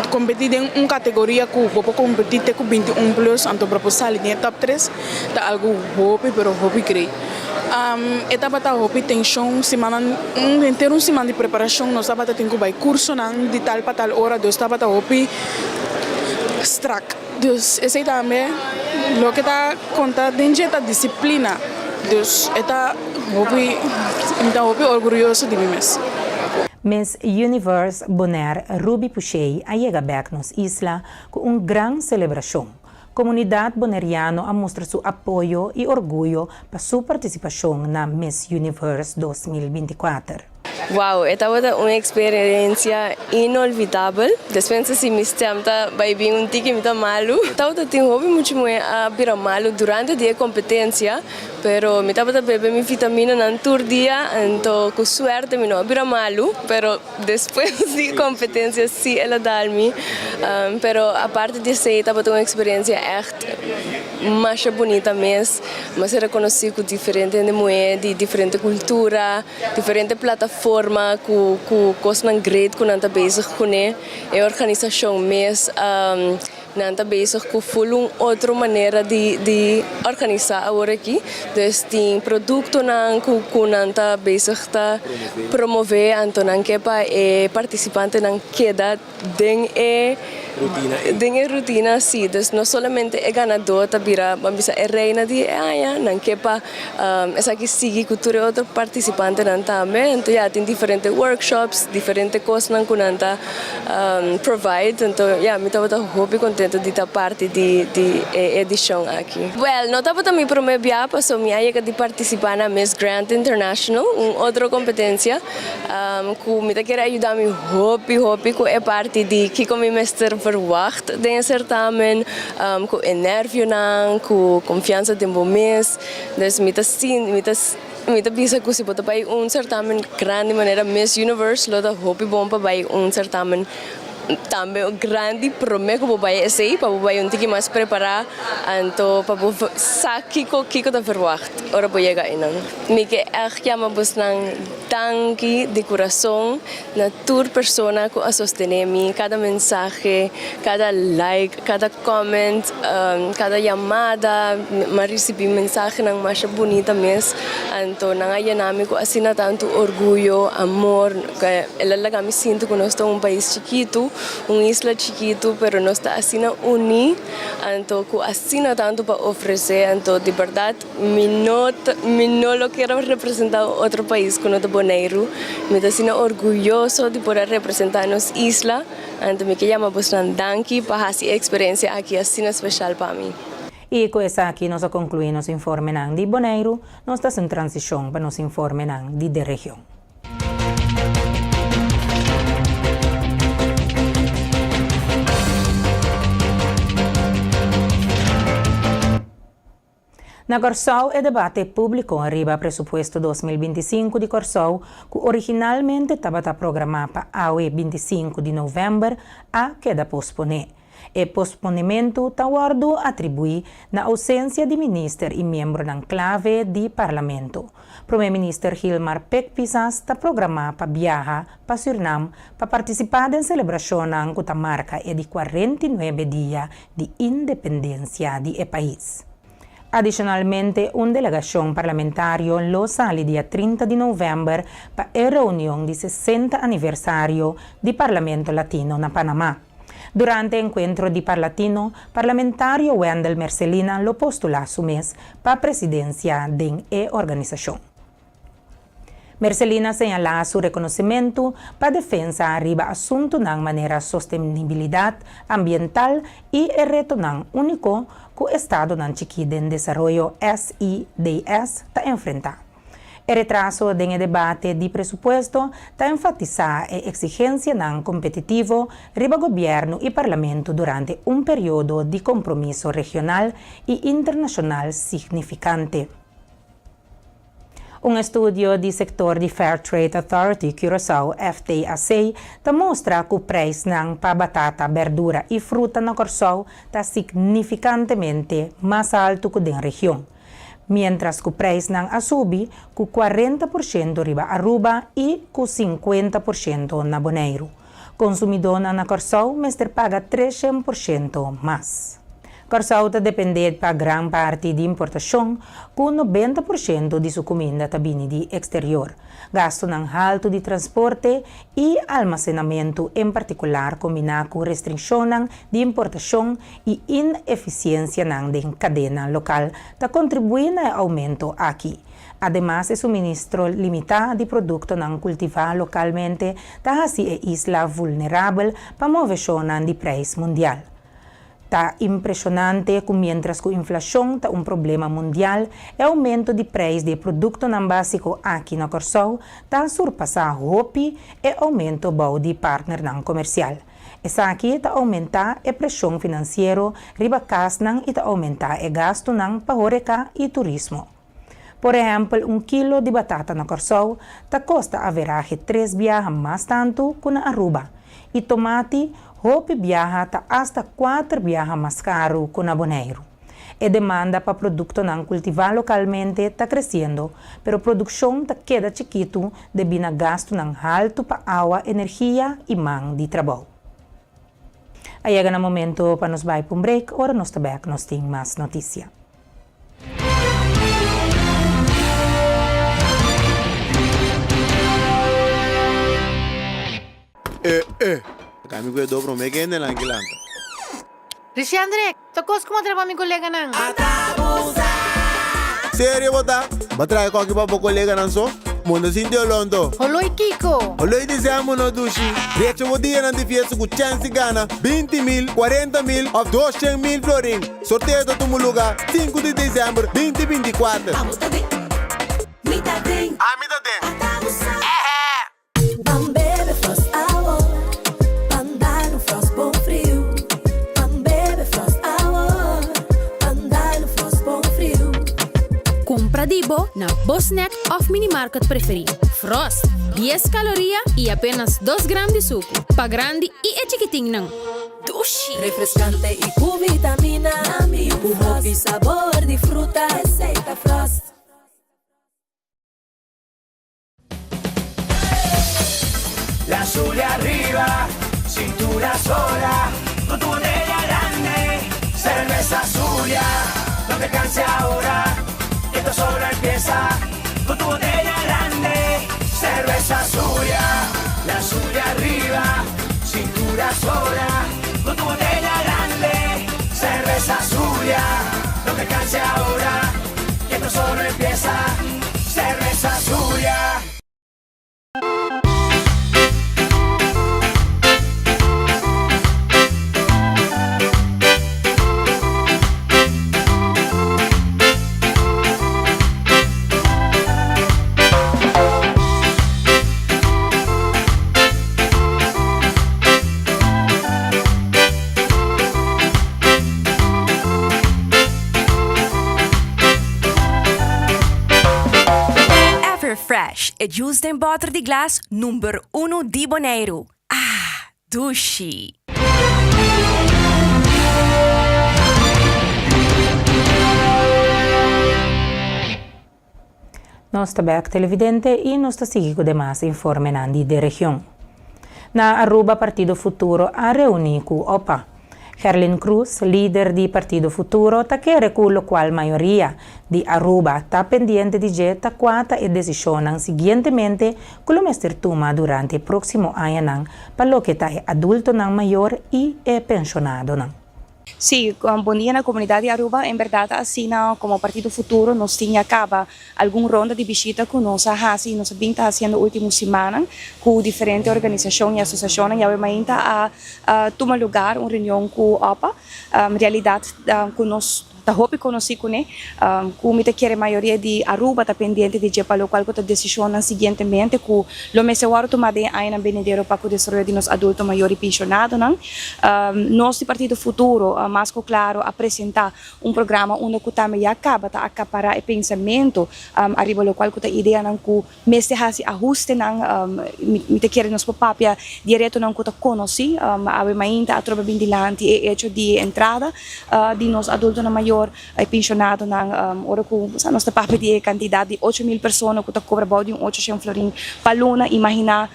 Speaker 20: kompetí den un kategoria ku bo por kompetí te ku 21 plus anto bra por sali den e top tres ta algu hopi pero hopi grei. E tabata hopi tenshon simannan un henter un siman di preparashon nos tabata tin ku bai kursonan di tal pa tal ora dus tabata hopi strak. Dus esei tambe loke ta konta den dje ta disiplina dus e ta hopi mi ta hopi orguyoso di mi mes.
Speaker 1: Miss Universe Bonaire Ruby Pouchet a yega bek nos isla ku un gran selebrashon. Komunidat boneriano a mustra su apoyo i orguyo pa su partisipashon na Miss Universe 2024.
Speaker 21: Wow, e tabata un eksperensia inolvidabel. Despensa si mi stem ta bai bin un tiki, mi ta malu. Tabata tin hopi mucha muhé a bira malu durante di e kompetensia, pero mi tabata bebe mi vitaminanan tur dia, anto ku suerte mi no a bira malu, pero Despues di competencia si el a dal mi, pero aparte di esey tabata un experiencia echt masha bunita mes. Mi a ser reconoci cu diferente hende muhe di diferente cultura, diferente plataforma cu cu cosnan great cu nan ta bezig cune. E organisacion mes. Nan ta bezig ku ful un otro manera di di organisá awor aki. Dus tin produktonan ku ku nan ta bezig ta promové, anto nan ke pa e partisipantenan keda den e den e rutina si. Dus no solamente e ganadó ta bira ban bisa e reina di e aña, nan ke pa esaki sigui ku tur e otro partisipantenan tambe. Anto ya tin diferente workshops, diferente kosnan ku nan ta Provide, anto ya mi tabata hopi contento di ta parti di di e edicion aki. Well, no tabata mi prome bia paso mi a yega di participa na Miss Grand International, un otro competencia cu mi ta kere a yuda mi hopi hopi cu e parti di kico mi mester verwacht den e certamen, cu e nervionan, cu confiansa den bo mes, dus mi ta sinti mi ta. Mi ta bisa ku si bo ta bai un sertamen grandi manera Miss Universe lo ta hopi bon pa bai un sertamen tambe grandi prome ku bo bai esei pa bo bai un tiki mas prepará anto pa bo sa kiko kiko ta verwagt ora bo yega einan. Mi ke ègt yama bosnan danki di kurason na tur persona ku a sostené mi, kada mensahe, kada like, kada comment, kada yamada, mi a risibí mensahenan masha bunita mes, anto nan a yena mi ku asina tantu orguyo, amor, el a laga mi sinti ku nos ta un pais chikitu, un isla chikitu, pero nos ta asina uní, anto ku asina tantu pa ofresé, anto di bèrdat. Mi no ta, mi no lo kier a representa un otro pais ku no ta Boneiru. Mi ta asina orguyoso di por a representa nos isla. Anto mi ke yama bosnan danki pa hasi e eksperensia aki asina speshal pa mi.
Speaker 1: I ku esaki nos a konkluí nos informenan di Boneiru, nos ta hasi un transishon pa nos informenan di de region. Na Kòrsou e debate públiko riba presupuesto 2025 di Kòrsou, ku originalmente tabata programá pa awe 25 di novèmber, a keda posponé. E posponementu ta wòrdu atribuí na ousensia di minister i miembronan klave di parlamento. Promé Minister Gilmar Pik Pisas ta programá pa biaha pa Sürnam pa partisipá den selebrashonnan ku ta marka e di 49 dia di independensia di e pais. Adishonalmente un delegashon parlamentario lo sali dia 30 di novèmber pa e reunion di 60 aniversario di Parlamento Latino na Panamá. Durante e enkuentro di Parlatino, parlamentario Wendell Mercelina lo postulá su mes pa presidensia den e organisashon. Mercelina señalá su rekonosementu pa defensa riba asuntunan manera sostenibilidat ambiental i e retonan úniko ku estadonan chikí den desaroyo, SIDS, ta enfrentá. E retraso den e debate di presupuesto ta enfatisá e eksigensianan kompetitivo riba gobièrnu i parlamento durante un periodo di kompromiso regional i internashonal signifikante. Un estudio di sektor di Fair Trade Authority Curaçao, FTAC, ta mustra ku preisnan pa batata, berdura i fruta na Kòrsou ta signifikantemente mas altu ku den region, miéntras ku preisnan a subi ku 40% riba Aruba i ku 50% na Boneiru. Konsumidónan na Kòrsou mester paga 300% mas. Kòrsou ta dependé pa gran parti di importashon, ku 90% di su kuminda ta bini di eksterior. Gastunan haltu di transporte i almasenamentu en partikular kombiná ku restrikshonnan di importashon i inefisiensianan den kadena lokal ta kontribuí na e oumento aki. Ademas e suministro limitá di produktonan kultivá lokalmente ta hasi e isla vulnerabel pa moveshonnan di preis mundial. Ta impreshonante ku miéntras ku inflashon ta un problema mundial, e oumento di preis di e produktonan básiko aki na Kòrsou ta surpasá hopi e oumento bou di partnernan komersial. Esaki ta oumentá e preshon finansiero riba kasnan i ta oumentá e gastunan pa horeka i turismo. Por ehèmpel un kilo di batata na Kòrsou ta kosta averahe tres biaha mas tantu ku na Aruba i tomati hopi biaha ta asta kuater biaha mas karu ku na Boneiru. E demanda pa produktonan kultivá lokalmente ta kresiendo, pero produkshon ta keda chikitu debí na gastunan haltu pa awa, energia i man di trabou. A yega na momento pa nos bai pa un break, ora nos ta bèk nos tin mas notisia.
Speaker 2: Eh eh, ta mi ku e do promé ku hende nan ki lanta.
Speaker 22: Richandre, ta kos ku m'a traha pa mi koleganan.
Speaker 2: Serio bo ta? Bo a traha e koki pa bo koleganan so? Bo no sinti oló anto?
Speaker 22: Holó i kiko?
Speaker 2: Holó i dizèmber no dushi. Drecha bo dianan di fiesta ku chèns di gana 20 mil, 40 mil òf 200 mil florin. Sorteo ta tuma lugá sinku di desèmber 2024.
Speaker 17: Abo ta den, mi ta den.
Speaker 2: Ami ta den.
Speaker 17: Ata bo sa. Ban bebe Frost awor, ban dal un Frost bon friu. Ban bebe Frost awor, ban dal un Frost bon friu.
Speaker 23: Kumpra di bo na bo snack òf minimarket preferí. Frost, dies kaloria i apenas dos gram di suku. Pa grandi i e chikitinnan.
Speaker 17: Dushi! Refrescante y cu vitamina. Cu hopi sabor di fruta. Esey ta Frost.
Speaker 24: La Zulia arriba, cintura sola, con tu botella grande, cerveza Zulia, no te canses ahora, que esto solo empieza, con tu botella grande, cerveza Zulia, la Zulia arriba, cintura sola, con tu botella grande, cerveza Zulia, no te canses ahora, que esto solo empieza, cerveza Zulia.
Speaker 25: Everfresh, e juice den bòter di glas number uno di Boneiru. Ah, dushi!
Speaker 1: Nos ta bek televidente y nos ta sigui cu demas informenan di de region. Na Aruba Partido Futuro a reuni cu opa. Gerlin Croes, lider di Partido Futuro, ta kere cu locual mayoria di Aruba ta pendiente di dje ta cua ta e decisionnan siguientemente cu lo mester tuma durante e proximo añanan pa loke ta e adultonan mayor y e pensionadonan.
Speaker 26: Sí, bon dia na comunidad di Aruba. En berdad ta asina como Partido Futuro nos tin ya caba algun ronda di bishita cu nos a haci y nos a bin ta haciendo ultimo simannan cu diferente organisacion y asociacionnan. Yawe mainta a tuma lugar un reunion cu opa. Realidad cu nos. ta hopi konosí kuné, ku mi ta kere mayoria di Aruba ta pendiente di dje pa lokual ku ta desishonnan siguientemente ku lo mester wòrdu tumá den e añanan benidero pa ku desaroyo di nos adulto mayor i penshonadonan. Nos di Partido Futuro mas ku klaro a presentá un programa unda ku tambe ya kaba ta akapará e pensamentu ariba lokual ku ta ideanan ku Mester hasi ahustenan, mi ta kere nos por papia di e retonan ku ta konosí. Awe mainta atrobe bin dilanti e echo di e entrada di nos adultonan mayor, e penshonadonan, ora ku nos ta papia di e kantidat di 8000 persona ku ta kobra bou di un 800 florin pa luna. Imaginá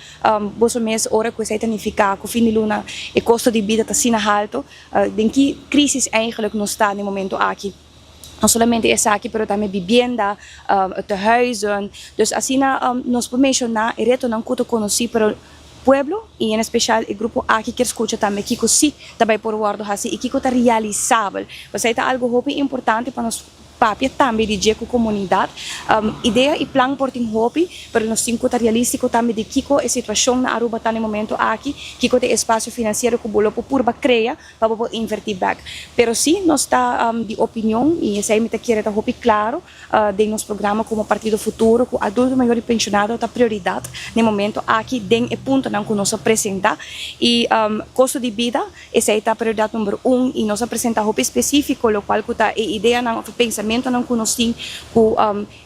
Speaker 26: boso mes ora ku esei ta nifiká ku fin di luna e kosto di bida ta asina haltu. Den ki krisis eigenlijk nos ta na e momento aki? No solamente esaki pero tambe bibienda, tehuizen. Dus asina nos por menciona e retonan cu ta conoci pero pueblo y en especial e grupo aki kier scucha tambe kico si ta bay por wordo haci y kico ta realisabel. Pasobra ta algo hopi importante pa nos papia tambe di dje cu comunidad. Idea y plan por tin hopi pero nos tin cu ta realistico tambe di kico e situacion na Aruba ta na e momento aki, kico ta e espacio financiero cu bo lo por purba crea pa bo por invertí bèk. Pero sí nos ta di opinion, i esei mi ta kere ta hopi klaro den nos programa komo Partido Futuro, ku adulto mayor i penshonado ta prioridat na e momento aki den e puntonan ku nos a presentá. I kosto di bida, esei ta prioridat number un i nos a presentá hopi spesífiko lokual ku ta e ideanan òf e pensamentonan ku nos tin ku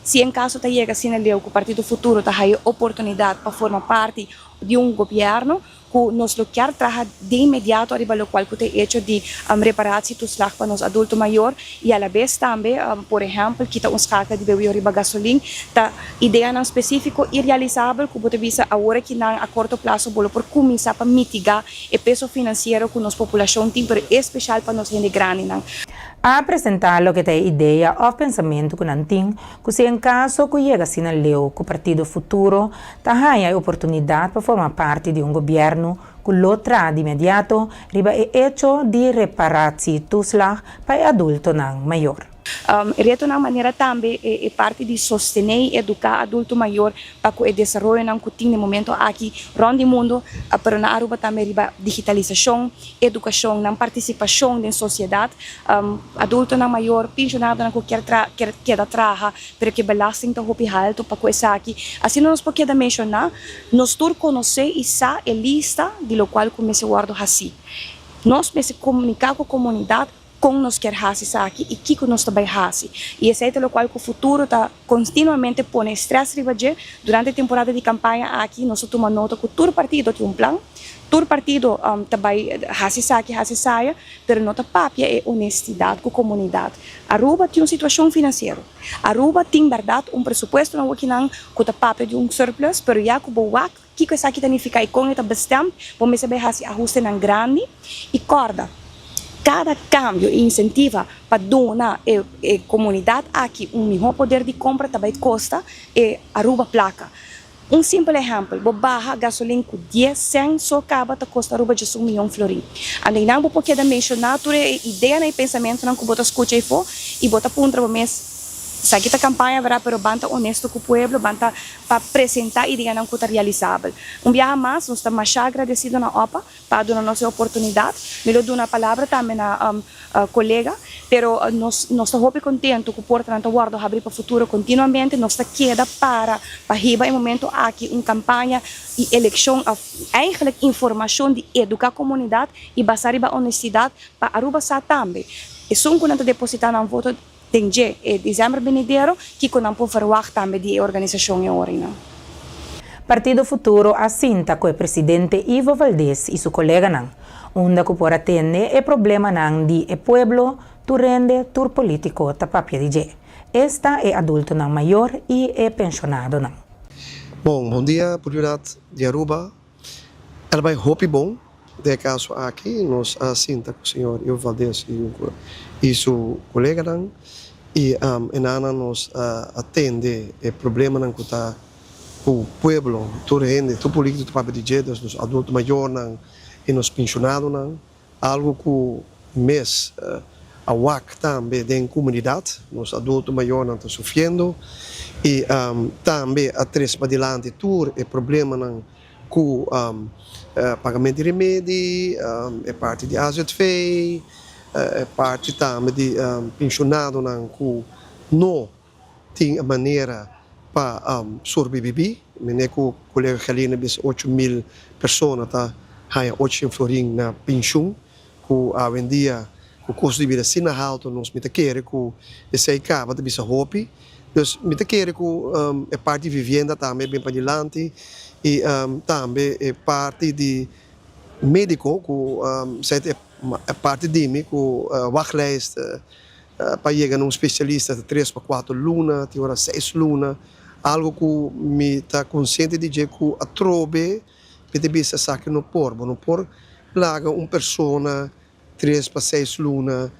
Speaker 26: si en kaso ta yega asina leu ku Partido Futuro ta haya oportunidat pa forma parti di un gobièrnu ku nos lo kier traha de inmediato ariba lokual ku ta e echo di reparatietoeslag pa nos adulto mayor i alabes tambe por ehèmpel kita un skakel di BW riba gasolin ta ideanan spesífiko i realisabel ku bo ta bisa awor aki nan a korto plaso bo lo por kuminsá pa mitigá e peso finansiero ku nos populashon tin pero espeshal pa nos hende grandinan.
Speaker 1: A presentá loke ta e idea òf pensamentu ku nan tin ku si en kaso ku yega asina leu ku Partido Futuro ta haña e oportunidat pa forma parti di un gobièrnu ku lo traha di inmediato riba e echo di reparatietoeslag pa e adultonan mayor.
Speaker 26: Retonan manera tambe e parti di sostené i eduká adulto mayor pa ku e desaroyonan ku tin na e momento aki rònt di mundu, pero na Aruba tambe riba digitalisashon, edukashon, nan partisipashon den sosiedat. Adultonan mayor, penshonadonan ku kier kier keda traha, pero ku e belasting ta hopi haltu pa ku esaki. Asina nos por keda menshoná, nos tur konosé i sa e lista di lokual ku mester wòrdu hasí. Nos mester komuniká ku komunidat kon nos kier hasi esaki i kiko nos ta bai hasi. I esei ta lokual ku futuro ta kontinuamente pone strès riba dje. Durante e temporada di kampaña aki nos ta tuma nota ku tur partido tin un plan, tur partido ta bai hasi esaki, hasi esaya, pero no ta papia e honestidat ku komunidat. Aruba tin un situashon finansiero. Aruba tin bèrdat un presupuesto na wokinan ku ta papia di un surplus, pero ya ku bo wak kiko esaki ta nifiká i kon e ta bestemd, bo mester bai hasi ahustenan grandi i kòrda kada kambio i insentiva pa duna e e komunidat aki un mihó poder di kompra ta bai kosta e Aruba plaka. Un simpel ehèmpel, bo baha gasolin ku dies sèn so kaba ta kosta Aruba djes un miyon florin. Anto einan bo por keda menshoná tur e ideanan i pensamentunan ku bo ta skucha eifó i bo ta puntra bo mes, esaki ta kampaña bèrdat pero ban ta onesto ku pueblo, ban ta pa presentá ideanan ku ta realisabel. Un biaha mas nos ta masha agradesido na opa pa duna nos e oportunidat. Mi lo duna palabra tambe na kolega, pero nos nos ta hopi kontentu ku portanan ta wòrdu habrí pa futuro kontinuamente. Nos ta keda para pa hiba e momento aki un kampaña i elekshon òf eigentlik informashon di eduká komunidat i basá riba honestidat pa Aruba sa tambe esun ku nan ta depositá nan voto Den dje e december benidero, kiko nan por verwagt tambe di e organisashon e orinan?
Speaker 1: Partido Futuro a sinta ku e presidente Ivo Valdez i su koleganan, unda ku por a tende e problemanan di e pueblo tur hende tur politiko ta papia di dje, esta e adultonan mayor i e penshonadonan.
Speaker 3: Bon, bon dia pulidat di Aruba. El a bai hopi bon. Den e kaso aki nos a sinta ku señor Ivo Valdez i su koleganan i enanan nos a tende e problemanan ku ta ku pueblo, tur hende, tur politiko ta papia di dje, dus nos adulto mayornan i nos penshonadonan, algu ku mes a wak tambe den komunidat, nos adulto mayornan ta sufriendo i tambe a trese padilanti tur e problemanan ku pagamento di remedi, e parti di AZV. E parti tambe di penshonadonan ku no tin e manera pa sorbibibí. Mene ku kolega Gelina a bisa 8000 persona ta haña 800 florin na penshun ku awendia ku kosto di bida asina haltu nos mi ta kere ku esei kaba ta bisa hopi. Dus mi ta kere ku e parti di vivienda tambe a bin padilanti i tambe e parti di médiko ku esei ta e parti di mi ku wachtlijst pa yega na un spesialista ta tres pa kuater luna, tin ora seis luna, algu ku mi ta konsiente di dje ku atrobe mi ta bisa esaki no por, bo no por laga un persona tres pa seis luna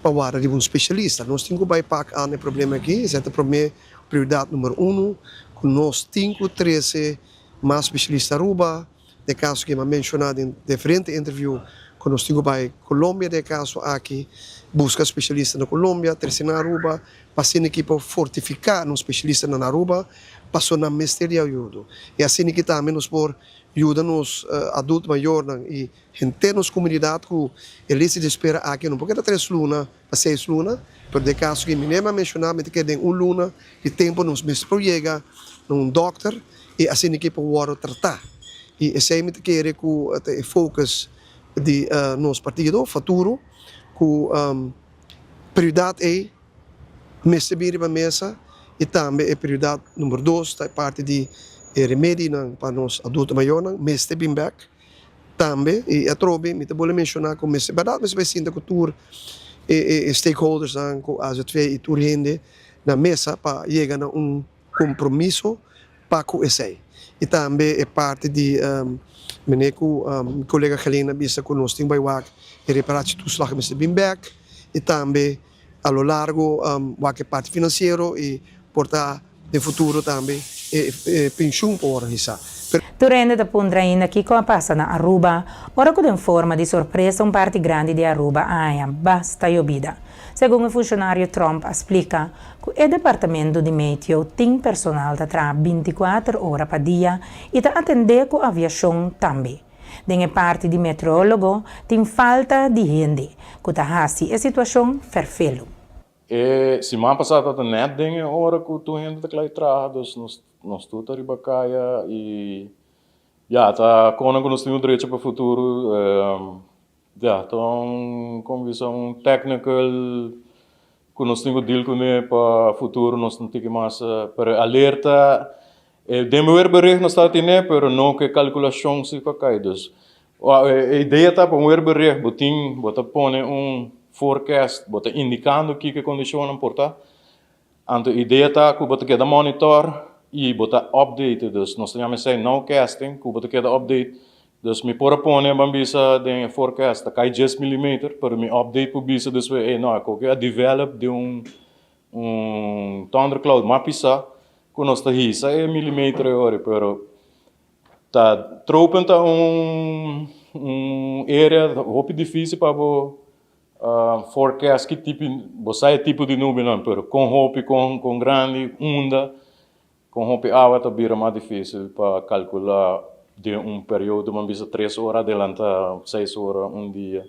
Speaker 3: pa warda riba un spesialista. Nos tin ku bai pak an e problema aki, esei ta promé prioridat number uno ku nos tin ku trese mas spesialista Aruba. Den kaso ki mi a menshoná den diferente interview ku nos tin ku bai Colombia den e kaso aki, buska spesialista na Colombia, trese nan Aruba pa asina ki por fortifiká nos spesialistanan na Aruba pasobra nan mester di ayudo. I asina ki tambe nos por yuda nos adulto mayornan i henter nos komunidat ku e lista di espera aki no por keda tres luna pa seis luna, pero den e kaso ki mi a menshoná mi ta keda den un luna di tempu nos mester por yega na un dòkter i asina ki por wòrdu tratá. I esei mi ta kere ku ta e focus di nos partido Futuro ku prioridat ei mester bin riba mesa i tambe e prioridat number dos ta e parti di e remedinan pa nos adulto mayornan mester bin bèk. Tambe y atrobe mi ta bolbe menciona cu mester berdad mester bay sinta cu tur e stakeholdersnan cu azv y tur hende na mesa pa yega na un compromiso pa cu esey. Y tambe e parti di mene cu mi colega Helena a bisa cu nos tin bay wak e reparatie toeslag mester bin bek y tambe a lo largo wak e parti financiero y por ta den futuro tambe e pensioen por worde hisa.
Speaker 1: Tur hende ta puntra ainda kiko a pasa na Aruba ora ku den forma di sorpresa un parti grandi di Aruba a haña basta yobida. Segun e funshonario Tromp a splika ku e departamento di meteo tin personal ta traha bintikuater ora pa dia i ta atendé ku aviashon tambe. Den e parti di meteorologo tin falta di hende ku ta hasi e situashon ferfelu.
Speaker 4: E siman pasá tabata nèt den e ora ku tur hende ta kla di traha, dus nos nos tur ta riba kaya i ya ta konan ku nos tin un drecho pa futuro. Ya ta un komo bisa un technical ku nos tin ku deal kuné pa futuro nos no tin ki mas pero e alerta den weerbericht nos ta tene pero no ku e kalkulashon si ku a kai dus E idea ta pa un weerbericht bo tin, bo ta pone un forecast, bo ta indicando kiko e condicionnan por ta. Anto e idea ta cu bo ta keda monitor y bo ta update, dus nos ta yama esey nowcasting, cu bo ta keda update. Dus mi por a pone, ban bisa den e forecast ta cay dies millimeter, pero mi update por bisa despues, ey no, akoke a develop den un un thundercloud mas pisa cu nos ta hisa e millimeter ey ora, pero Ta tropen ta un un area hopi dificil pa bo forecast ki tipo bo sa e tipo di nubenan pero con hopi con con grandi unda con hopi awa ta bira mas dificil pa calcula den un periodo ban bisa tres ora adelanta seis ora un dia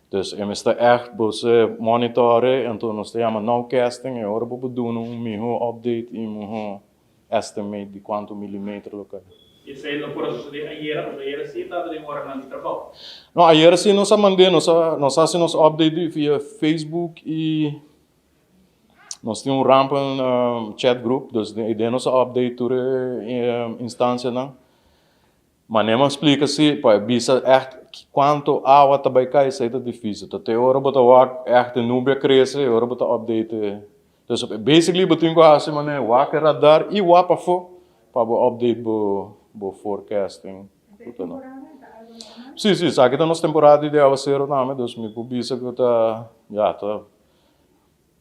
Speaker 4: dus e mester echt bo se monitore anto nos ta yama nowcasting e ora bo por duna un miho update y miho Estimate di cuanto milimeter lo cay.
Speaker 5: Y esey lo por a sucede ayera, pasobra ayera si tabata den oranan di trabao.
Speaker 4: No, ayera si nos a mand'é, nos a nos a haci nos update di via Facebook y nos tin un rampen chat group, dus den den nos a update tur e instancianan. Manera mi a splika si, pa e bisa ègt kuantu awa ta bai kai esei ta difísil. Ta te ora bo ta wak ègt e nubia krese e ora bo ta update e. Dus basically bo tin ku hasi manera wak e radar i wak pafó pa bo update bo bo forecasting. Si, si, esaki ta nos temporada di awaseru tambe, dus mi por bisa ku ta, ya, ta.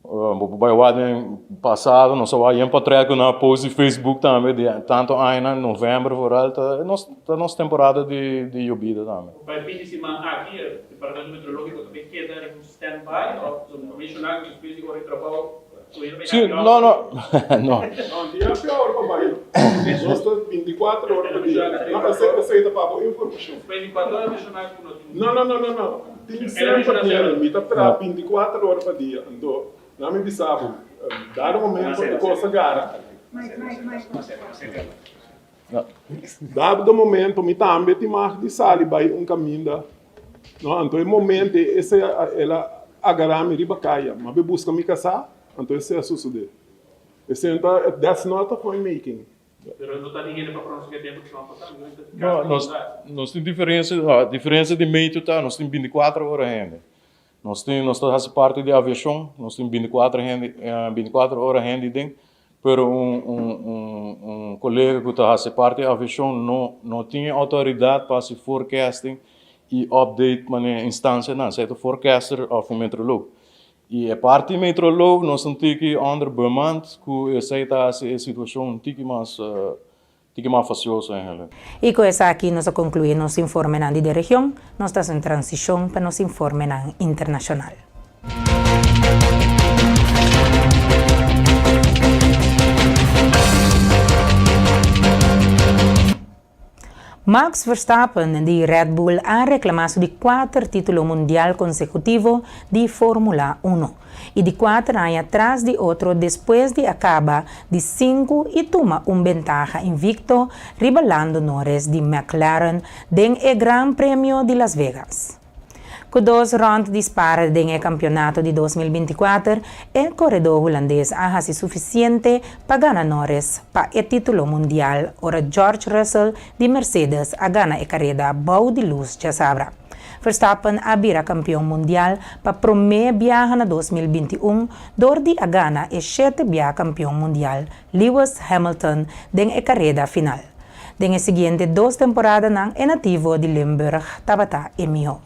Speaker 4: Bo por bai wak den pasado, nos a wak yen portret ku nan a post di Facebook tambe di tantu añanan, november vooral, ta nos ta nos temporada di di yobida tambe.
Speaker 5: Pa e fin di siman aki e Departamento Meteorológiko ta bay keda riba un stand by òf ta menshoná ku despues di ora di trabou?
Speaker 4: Si, no, no. No.
Speaker 16: No, di happy hour pa bai. Nos ta 24 ora pa dia. No, esei, esei ta pa bo informashon.
Speaker 5: 24 ora menshoná ku no tin.
Speaker 16: No, no, no, no, no. Tin semper hende. Mi ta traha 24 ora pa dia. Anto, na mi bisa bo, dado momento e kos a gara. Dado momento mi tambe tin mag di sali bai un kaminda. No, anto e momento esei el a agará mi riba kaya. Mi a bai buska mi kasá, anto esei a sosodé. Esei ta, that's not of my making.
Speaker 5: Pero no ta tin hende pa pronosticá e tempu ku siman pasá, mi no ta
Speaker 4: No, nos, nos tin diferencia, diferencia di medio ta, nos tin binticuatro ora hende. Nos tin, nos ta hasi parti di aviashon, nos tin binticuatro hende, binticuatro ora hende den, pero un, un, un, un kolega ku ta hasi parti di aviashon no, no tin e outoridat pa hasi forecasting i update manera instansianan, sea ta forecaster òf un meteoroloog. I e parti meteoroloog nos ta un tiki onder bemand ku esei ta hasi e situashon un tiki mas tiki mas fasioso eigenlijk.
Speaker 1: I ku esaki nos a konkluí nos informenan di de region, nos ta hasi un transishon pa nos informenan internashonal. Max Verstappen di Red Bull a reclama su di cuater titulo mundial consecutivo di Formula Uno y di cuater aña tras di otro despues di a caba di cinco y tuma un bentaha invicto riba Lando Norris di McLaren den e Gran Premio di Las Vegas. Ku dos rònt di spar den e kampionato di 2024, e koredó hulandes a hasi sufisiente pa gana Norris pa e título mundial ora George Russell di Mercedes a gana e kareda bou di lus djasabra. Verstappen a bira kampion mundial pa promé biaha na 2021 dor di a gana e shete bia kampion mundial Lewis Hamilton den e kareda final. Den e siguiente dos temporadanan e nativo di Limburg tabata e mihó.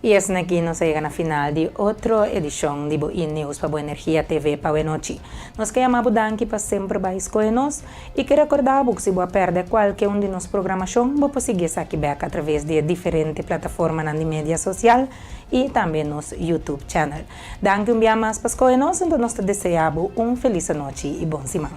Speaker 1: I esnan aki nos a yega na final di otro edishon di bo E-News pa Bo Energia TV pa awenochi. Nos ke yama bo danki pa semper bai skohe nos i ke rekorda bo ku si bo a pèrdè kualke un di nos programashon bo por sigui esaki bèk atraves di e diferente plataformanan di media sosial i tambe nos YouTube channel. Danki un bia mas pa skohe nos, enton nos ta desea bo un felis anochi i bon siman.